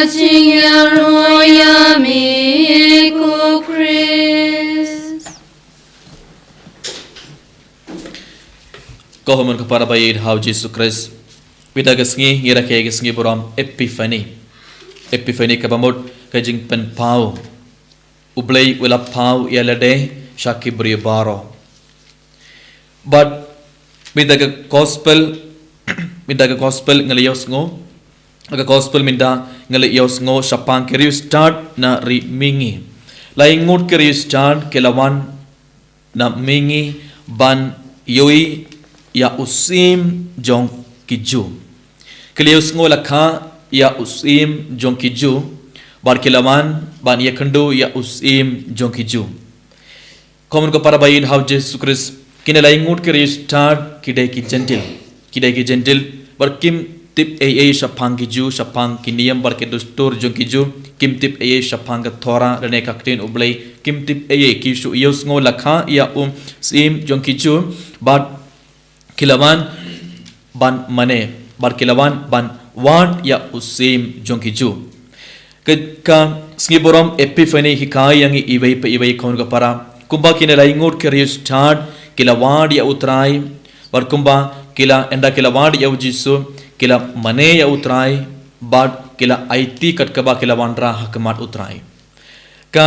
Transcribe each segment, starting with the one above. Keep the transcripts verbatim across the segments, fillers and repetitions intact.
Jingïaroh ïa me ko Khrist. Ko hynmen ko para ba ïeit ha u Jisu Khrist. Mynta ka sngi ngi rakhe ka sngi burom Epiphany. Epiphany kaba mut ka jingpynpaw. U Blei u la paw ïa lade sha ki briew baroh. Bad mynta ka gospel, mynta ka gospel nga la ïohsngew, ka gospel mynta nga la ïohsngew shaphang ki riewstad na ri mihngi. Laingut ki riewstad ki la wan na mihngi ban ïohi ïa u syiem jong ki Jiw. Ki la ïohsngew la kha ïa u syiem jong ki Jiw, bad ki la wan ban ïakynduh ïa u syiem jong ki Jiw. Ko hynmen ko para ba ïeit ha u Jisu Khrist, kine laingut ki riewstad ki dei ki Jentil. Ki dei ki Jentil, bad kim tip ei ei shaphang ki Jiw, shaphang ki niam bad ki dustur jong ki Jiw, kim tip ei ei shaphang ka Torah lane ka ktien U Blei, kim tip ei ei, ki shu ïohsngew la kha ïa u syiem jong ki Jiw, bad ki la wan ban mane, bad ki la wan ban wad ïa u syiem jong ki Jiw. Ka, ka sngi burom Epiphany hikai ïa ngi iwei pa iwei, ko hynmen ko para. Kumba kine laingut ki riewstad ki la wad ïa u Trai, bad kumba ki la, ynda ki la wad ïa u Jisu, ki la mane ïa u Trai, bad ki la aiti kat kaba ki la wanrah ha khmat u Trai. Ka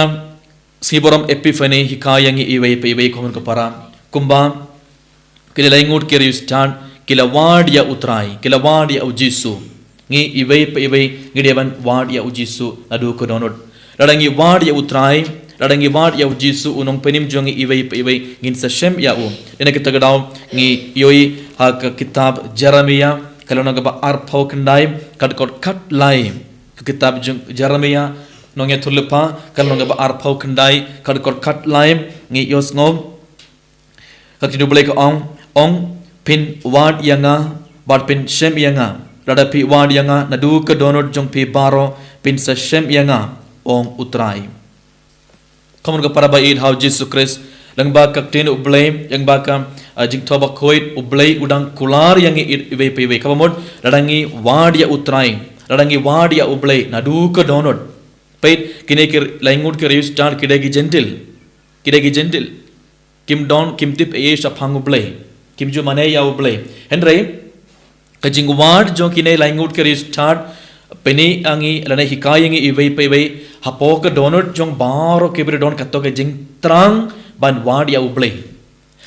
sngi burom Epiphany hikai ïa ngi iwei pa iwei, ko hynmen ko para. Kumba kine laingut ki riewstad ki la wad ïa u Trai, ki la wad ïa u Jisu. Ngi iwei pa iwei ngi dei ban wad ïa u Jisu naduh ka dohnud. Lada ngi wad ïa u Trai, lada ngi wad ïa u Jisu u nongpynim jong ngi iwei pa iwei, ngin sa shem ïa u. Ïa kata ka daw ngi ïohi ha ka kitab Jeremiah, ka lynnong kaba arphew khyndai, ka dkhot khatlai. Ka kitab jong Jeremiah, nongïathuhlypa, ka lynnong kaba arphew khyndai, ka dkhot khatlai, ngi ïohsngew ka ktien U Blei ka ong, ong, phin wad ïa nga, bad phin shem ïa nga. Lada phi wad ïa nga naduh ka dohnud jong phi baroh, phin sa shem ïa nga, ong u Trai. Ko hynmen ko para ba ïeit ha u Jisu Khrist, lyngba ka ktien U Blei, lyngba ka, ah, Jingthoh Bakhuid, U Blei u dang kular ïa ngi i-, iwei pa iwei. Kaba mut, lada ngi wad ïa u Trai, lada ngi wad ïa U Blei naduh ka dohnud. Peit, kine ki laingut ki riewstad ki dei ki Jentil. Ki dei ki Jentil. Kim don, kim tip ei ei shaphang U Blei. Kim ju mane ïa U Blei. Hynrei ka jingwad jong kine laingut ki riewstad pyni ïa ngi lane hikai ïa ngi iwei pa iwei, hapoh ka dohnud jong baroh ki briew don kato ka jingthrang ban wad ïa U Blei.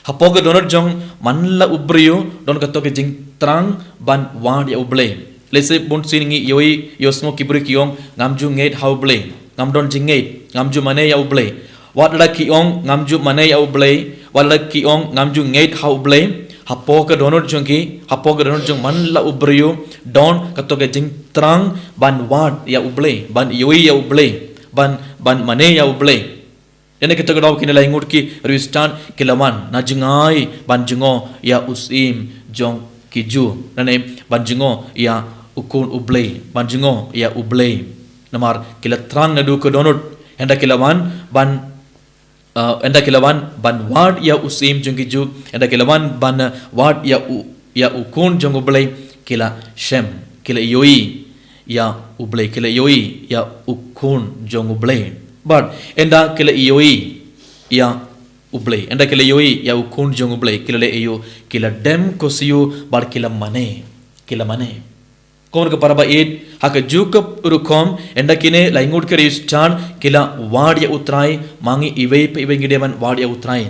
Hapoh ka dohnud jong man la u briew don kato ka jingthrang ban wad ïa U Blei. Lehse bunsien ngi ïohi, ïohsngew ki briew ki ong, ngam ju ngeit ha U Blei, ngam don jingngeit, ngam ju mane ïa U Blei. Wat lada ki ong ngam ju mane ïa U Blei, wat lada ki ong ngam ju ngeit ha U Blei, hapoh ka dohnud jong ki, hapoh ka dohnud jong man la u briew don kato ka jingthrang ban wad ïa U Blei, ban ïohi ïa U Blei, ban, ban mane ïa U Blei. Ïa kata ka daw kine laingut ki riewstad ki la wan na jngai ban jngoh ïa u Syiem jong ki Jiw, lane ban jngoh ïa u Khun U Blei, ban jngoh ïa U Blei. Namar ki la thrang naduh ka dohnud, ynda ki la wan ban, ah, ynda ki la wan ban wad ïa u Syiem jong ki Jiw, ynda ki la wan ban, ah, wad ïa u, ïa u Khun jong U Blei, ki la shem, ki la ïohi ïa U Blei, ki la ïohi ïa u Khun jong U Blei. Bad ynda ki la ïohi ïa U Blei, ynda ki la ïohi ïa u Khun jong U Blei, ki la leh aïu? Ki la dem ko siew bad ki la mane, ki la mane. Ko hynmen ko para ba ïeit, ha kajuh ka rukom, ynda kine laingut ki riewstad ki la wad ïa U Trai, ma ngi iwei pa iwei ngi dei ban wad ïa U Trai.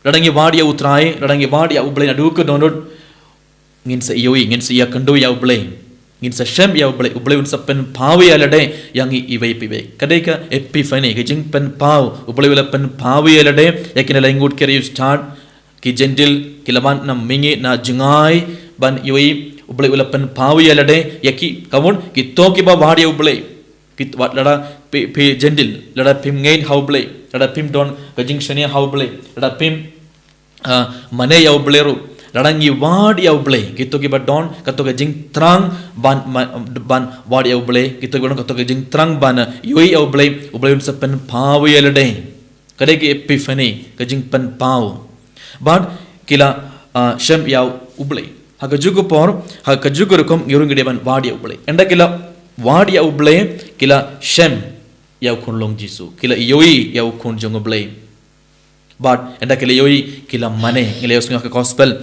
Lada ngi wad ïa U Trai, lada ngi wad ïa U Blei naduh ka dohnud, ngin sa ïohi, ngin sa ïakynduh ïa U Blei, ngin sa shem ïa U Blei, U Blei un sa pynpaw ïa lade ïa ngi iwei pa iwei. Ka dei ka Epiphany, ka jingpynpaw, U Blei u la pynpaw ïa lade ïa kine laingut ki riewstad, ki Jentil, ki la wan na mihngi na jngai ban ïohi, U Blei u la pynpaw ïa lade ïa ki, ka mut kito kiba wad ïa U Blei. Kito, wat lada phi, phi Jentil, lada phim ngeit ha U Blei, lada phim don ka jingshaniah ha U Blei, lada phim, ah, mane ïa U Blei ruh, lada ngi wad ïa U Blei, kito kiba don kato ka jingthrang ban, ma-, ban wad ïa U Blei, kito kiba don kato ka jingthrang ban, ah, ïohi ïa U Blei, U Blei un sa pynpaw ïa lade. Ka dei ka Epiphany, ka jingpynpaw. Bad ki la, ah, shem ïa U Blei. Ha kajuh ka por, ha kajuh ka rukom ngi ruh ngi dei ban wad ïa U Blei. Ynda ki la wad ïa U Blei, ki la shem ïa u khunlung Jisu, ki la ïohi ïa u khun jong U Blei. Bad ynda ki la ïohi, ki la mane. Ngi la ïohsngew ha ka gospel,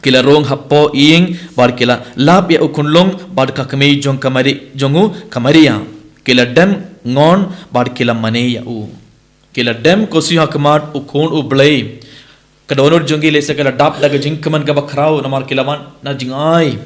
ki la rung hapoh ïing bad ki la lap ïa u khunlung bad ka kmie jong ka Mari, jong u ka Maria. Ki la dem ngon bad ki la mane ïa u. Ki la dem khusiu ha khmat u Khun U Blei. Ka dohnud jong ki lehse ka la dap da ka jingkmen kaba khraw namar ki la wan na jingai.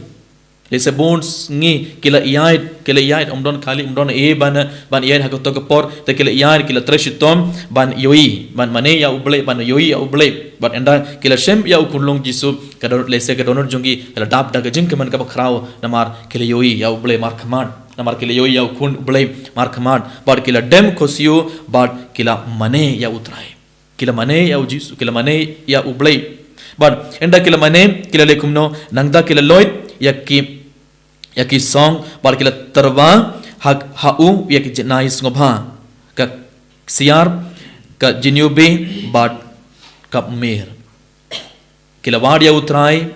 Lehse bun sngi ki la ïaid, ki la ïaid, ym don kali, ym don ei ban, ban ïaid ha kato ka por, te ki la ïaid, ki la trei shitom ban ïohi, ban mane ïa U Blei, ban ïohi ïa U Blei. Bad ynda ki la shem ïa u khunlung Jisu, ka dohnud, lehse ka dohnud jong ki ka la dap da ka jingkmen kaba khraw namar ki la ïohi ïa U Blei markhmat. Namar ki la ïohi ïa u Khun U Blei markhmat. Bad ki la dem khusiu bad ki la mane ïa U Trai. Ki la mane ïa u Jisu, ki la mane ïa U Blei. Bad ynda ki la mane, ki la leh kumno? Nangta ki la loit ïa ki, ïa ki song bad ki la tyrwa ha, ha u ïa ki jinai sngewbha, ka ksiar, ka jiniubi bad ka mir. Ki la wad ïa U Trai,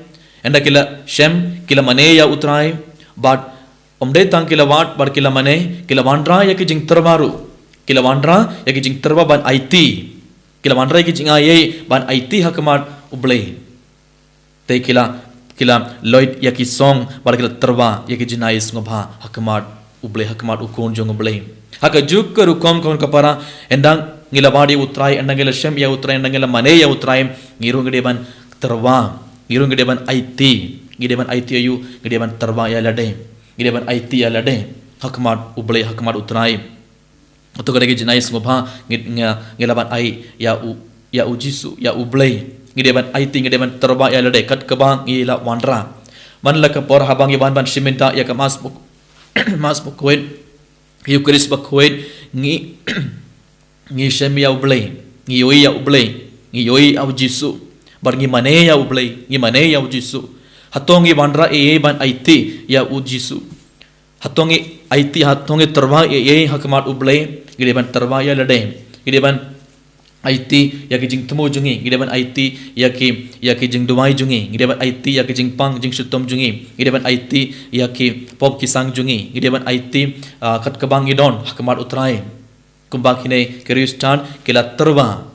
ynda ki la shem, ki la mane ïa U Trai. Bad ym dei tang ki la wad bad ki la mane, ki la wanrah ïa ki jingtyrwa ruh. Ki la wanrah ïa ki jingtyrwa ban aiti. Ki la wanrah ïa ki jingai ei ban aiti ha khmat U Blei. Te ki la, ki la loit ïa ki song bad ki la tyrwa ïa ki jinai sngewbha ha khmat U Blei, ha khmat u Khun jong U Blei. Ha kajuh ka rukom, khun ka para, ynda ngi la wad ïa U Trai, ynda ngi la shem ïa U Trai, ynda ngi la mane ïa U Trai, ngi ruh ngi dei ban tyrwa, ngi ruh ngi dei ban aiti, ngi dei ban aiti ïa u, ngi dei ban tyrwa ïa lade, ngi dei ban aiti ïa lade ha khmat U Blei, ha khmat U Trai. Kato ka dei ka jinai sngewbha, ngi, ngi, ngi la ban ai ïa u, ïa u Jisu, ïa U Blei. Ngi dei ban aiti, ngi dei ban tyrwa ïa lade kat kaba ngi la wanrah. Man la ka por haba ngi wan ban shim bynta ïa ka Mass bak-, Mass bakhuid, Eucharist bakhuid, ngi, ngi shem ïa U Blei, ngi ïohi ïa U Blei, ngi ïohi ïa u Jisu. Bad ngi mane ïa U Blei, ngi mane ïa u Jisu. Hato ngi wanrah ei ei ban aiti ïa u Jisu? Hato ngi aiti, hato ngi tyrwa ei ei ha khmat U Blei? Ngi dei ban tyrwa ïa lade. Ngi dei ban aiti ïa ki jingthmu jong ngi. Ngi dei ban aiti ïa ki, ïa ki jingduwai jong ngi. Ngi dei ban aiti ïa ki jingpang jingshitom jong ngi. Ngi dei ban aiti ïa ki pop ki sang jong ngi. Ngi dei ban aiti, ah, kat kaba ngi don ha khmat U Trai. Kumba kine ki riewstad ki la tyrwa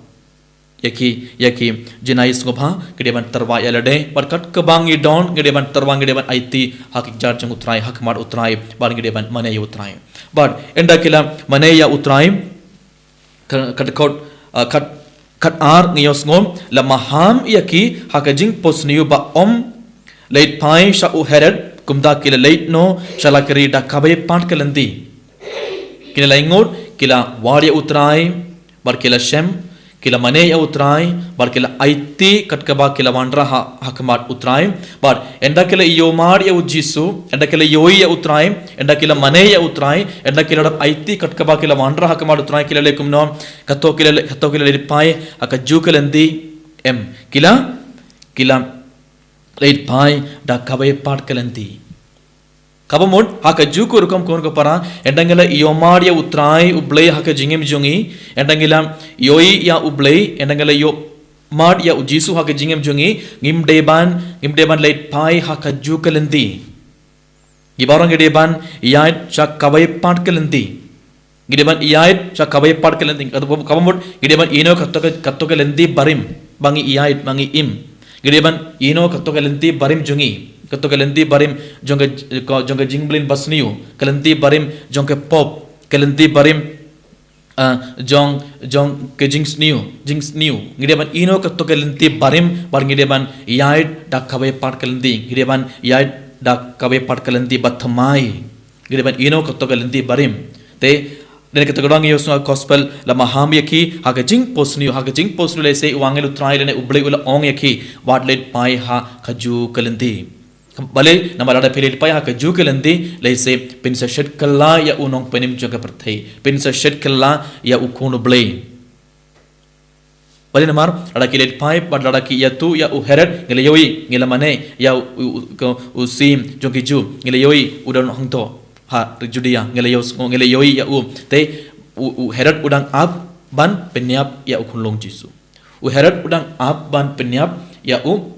ïa ki, ïa ki jinai sngewbha, ki dei ban tyrwa ïa lade. Bad kat kaba ngi don, ngi dei ban tyrwa, ngi dei ban aiti ha ki jar jong U Trai, ha khmat U Trai, bad ngi dei ban mane ïa U Trai. Bad ynda ki la mane ïa U Trai, ka, ka dkhot, ah, kat, kat ar ngi ïohsngew, la maham ïa ki ha ka jingphohsniew ba ym leit phai sha u Herod, kumta ki la leit noh sha la ka ri da kawei pat ka lynti. Kine lai ngut ki la wad ïa U Trai, bad ki la shem, ki la mane ïa U Trai, bad ki la aiti kat kaba ki la wanrah ha, ha khmat U Trai. Bad ynda ki la ïohmad ïa u Jisu, ynda ki la ïohi ïa U Trai, ynda ki la mane ïa U Trai, ynda ki la dep aiti kat kaba ki la wanrah ha khmat U Trai, ki la leh kumno? Kato ki la leh, kato ki la leit phai ha kajuh ka lynti? Em, ki la, ki la leit phai da kawei pat ka lynti. Kaba mut, ha kajuh ka rukom, khun ka para, ynda ngi la ïohmad ïa U Trai U Blei ha ka jingim jong ngi, ynda ngi la ïohi ïa U Blei, ynda ngi la ïohmad ïa u Jisu ha ka jingim jong ngi, ngim dei ban, ngim dei ban leit phai ha kajuh ka lynti. Ngi baroh ngi dei ban ïaid sha kawei pat ka lynti. Ngi dei ban ïaid sha kawei pat ka lynti. Kaba, kaba mut, ngi dei ban ïehnoh kato ka, kato ka lynti barim ba ngi ïaid, ba ngi im. Ngi dei ban ïehnoh kato ka lynti barim jong ngi, kato ka lynti barim jong ka, ka, jong ka jingbylliñ basniew, ka lynti barim jong ka pop, ka lynti barim, ah, jong, jong ka jingsniew, jingsniew. Ngi dei ban ïehnoh kato ka lynti barim, bad ngi dei ban ïaid da kawei pat ka lynti. Ngi dei ban ïaid da kawei pat ka lynti ba thymmai. Ngi dei ban ïehnoh kato ka lynti barim. Te, dei na kato ka daw ngi ïohsngew ha ka gospel, la maham ïa ki ha ka jingphohsniew, ha ka jingphohsniew lehse u angel U Trai lane U Blei u la ong ïa ki, wat leit phai ha kajuh ka lynti. Balei? Namar lada phi leit phai ha kajuh ka lynti, lehse phin sa shet kylla ïa u nongpynim jong ka pyrthei. Phin sa shet kylla ïa u Khun U Blei. Balei? Namar lada ki leit phai bad lada ki ïathuh ïa u Herod, ngi la ïohi, ngi la mane ïa u, u, u, ka, u syiem jong ki Jiw, ngi la ïohi u don hangto ha ri Judia, ngi la ïoh, ngi la ïohi ïa u. Te u, u Herod u dang ap ban pynïap ïa u khunlung Jisu. U Herod u dang ap ban pynïap ïa u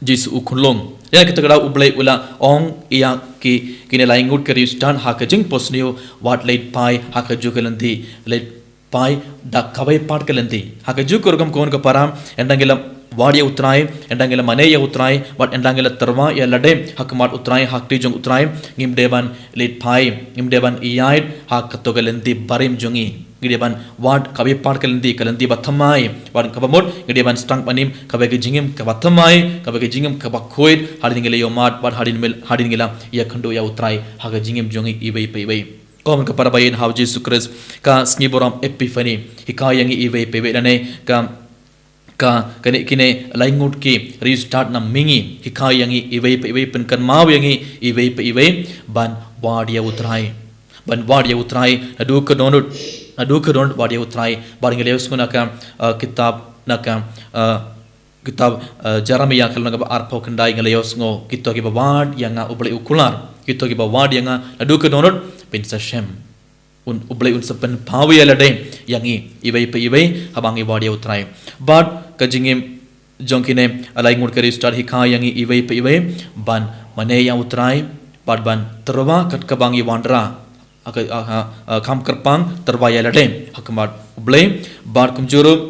Jisu u khunlung. Ïa kata ka daw U Blei u la ong ïa ki, kine laingut ki riewstad ha ka jingpynsniew, wat leit phai ha kajuh ka lynti, leit phai da kawei pat ka lynti. Ha kajuh ka rukom khun ka para, ynda ngi la wad ïa U Trai, ynda ngi la mane ïa U Trai, bad ynda ngi la tyrwa ïa lade ha khmat U Trai, ha kti jong U Trai, ngim dei ban leit phai, ngim dei ban ïaid ha kato ka lynti barim jong ngi. Ngi dei ban wad kawei pat ka lynti, ka lynti bathymmai. Bad kaba mut, ngi dei ban sdang ban im kawei ka jingim kaba thymmai, kawei ka jingim kaba khuid, hadien ngi la ïohmad, bad hadien mil, hadien ngi la ïakynduh ïa U Trai ha ka jingim jong ngi iwei pa iwei. Kum ka para ba ïeit ha U Jisu Khrist, ka sngi burom Epiphany, hikai ïa ngi iwei pa iwei, lane ka, ka, kane, kine laingut ki riewstad na mihngi, hikai ïa ngi iwei pa iwei, pynkynmaw ïa ngi iwei pa iwei ban wad ïa U Trai. Ban wad ïa U Trai naduh ka dohnud, naduh ka dohnud wad ïa U Trai. Bad ngi la ïohsngew na ka, uh, kitab, na ka, uh, kitab, uh, Jeremiah ka lynnong kaba arphew khyndai, ngi la ïohsngew, kito kiba wad ïa nga, U Blei u kular, kito kiba wad ïa nga naduh ka dohnud, phin sa shem. Un, U Blei un sa pynpaw ïa lade ïa ngi iwei pa iwei haba ngi wad ïa U Trai. Bad ka jingim jong kine laingut ki riewstad hikai ïa ngi iwei pa iwei ban mane ïa U Trai, bad ban tyrwa kat kaba ngi wanrah. Ha ka, ha, ha, ha, kham kyrpang, tyrwa ïa lade ha khmat U Blei, bad kumjuh ruh,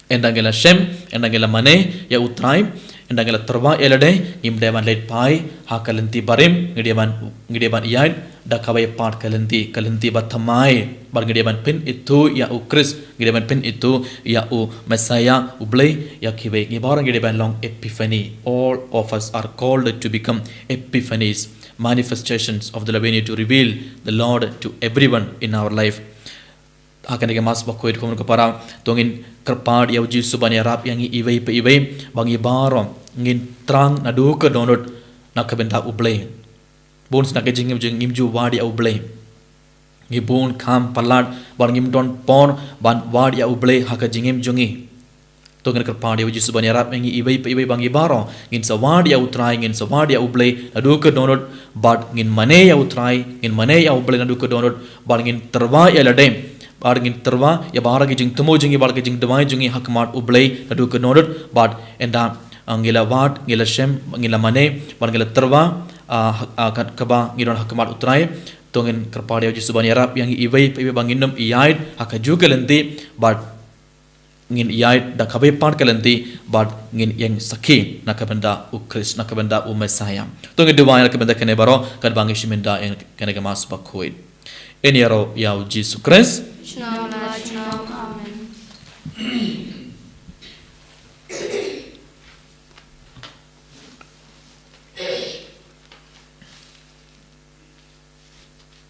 ynda ngi la shem, ynda ngi la mane ïa U Trai, ynda ngi la tyrwa ïa lade, ngim dei ban leit phai ha ka lynti barim, ngi dei ban, ngi dei ban ïaid da kawei pat ka lynti, ka lynti bathymmai. Bad ngi dei ban pynithuh ïa U Khrist, ngi dei ban pynithuh ïa U Messiah, U Blei ïa kiwei. Ngi baroh ngi dei ban long Epiphany. All of us are called to become Epiphanies, manifestations of the love we need to reveal the Lord to everyone in our life. Ha kane ka Mass bakhuid, khun ka para, to ngin kyrpad ïa U Jisu ban ïarap ïa ngi iwei pa iwei, ba ngi baroh ngin thrang naduh ka dohnud na ka bynta U Blei. Bun sien na ka jingim jong ngi ngim ju wad ïa U Blei. Ngi bun kham palat, bad ngim don por ban wad ïa U Blei ha ka jingim jong ngi. To ngin kyrpad ïa U Jisu ban ïarap ïa ngi iwei pa iwei, ba ngi baroh ngin sa wad ïa U Trai, ngin sa wad ïa U Blei naduh ka dohnud, bad ngin mane ïa U Trai, ngin mane ïa U Blei naduh ka dohnud, bad ngin tyrwa ïa lade, bad ngin tyrwa ïa baroh ki jingthmu jong ngi, baroh ki jingduwai jong ngi ha khmat U Blei naduh ka dohnud, bad ynda, uh, ngi la wad, ngi la shem, ngi la mane, bad ngi la tyrwa, uh, ha, uh, kat kaba ngi don ha khmat U Trai, to ngin kyrpad ïa U Jisu ban ïarap ïa ngi iwei pa iwei ba ngin nym ïaid ha kajuh ka lynti, bad ngin ïaid da kawei pat ka lynti, bad ngin ïeng sakhi na ka bynta U Khrist, na ka bynta U Messiah. To ngin duwai na ka bynta kine baroh, katba ngi shim ïa kane ka Mass bakhuid. Ngin ïaroh ïa U Jisu Khrist. Shnong la shnong, amen.